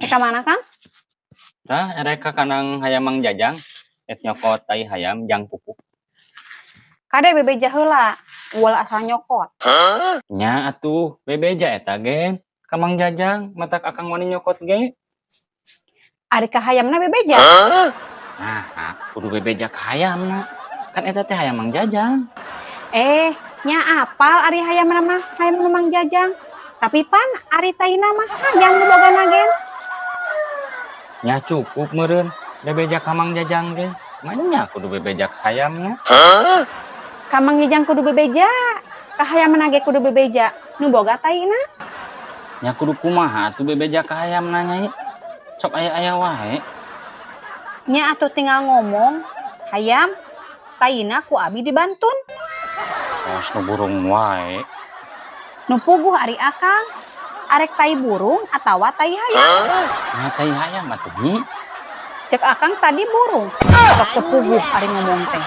Rek ka mana, Kang? Tah, erek ka kandang hayam Mang Jajang. Rek nyokot tai hayam jang pupuk. Kade bebeja heula, ulah asal nyokot. Nya atuh, bebeja eta ge. Ka Mang Jajang, matak akang wani nyokot ge. Ari ka hayamna bebeja? Nah, kudu bebeja ka hayamna. Kan eta teh hayam Mang Jajang. Eh, nya apal ari hayamna mah hayam nu Mang Jajang. Tapi pan ari taina mah hayam nu bogana gen. Nya cukup meureun bebeja ka Mang Jajang ge. Manya kudu bebeja ka hayamna. Ka Mang Jajang kudu bebeja, ka hayamna ge kudu bebeja. Nu boga taina. Nya kudu kumaha atuh bebeja ka hayamna, Nyai? Sok aya-aya wae. Nya atuh tinggal ngomong, hayam taina ku abi dibantun. Kos nu burung wae. Nu puguh ari akang. Arek tai burung atawa tai hayam? Nya tai hayam atuh, Nyi. Cek akang tadi burung. Sok teu puguh ari ngomong teh.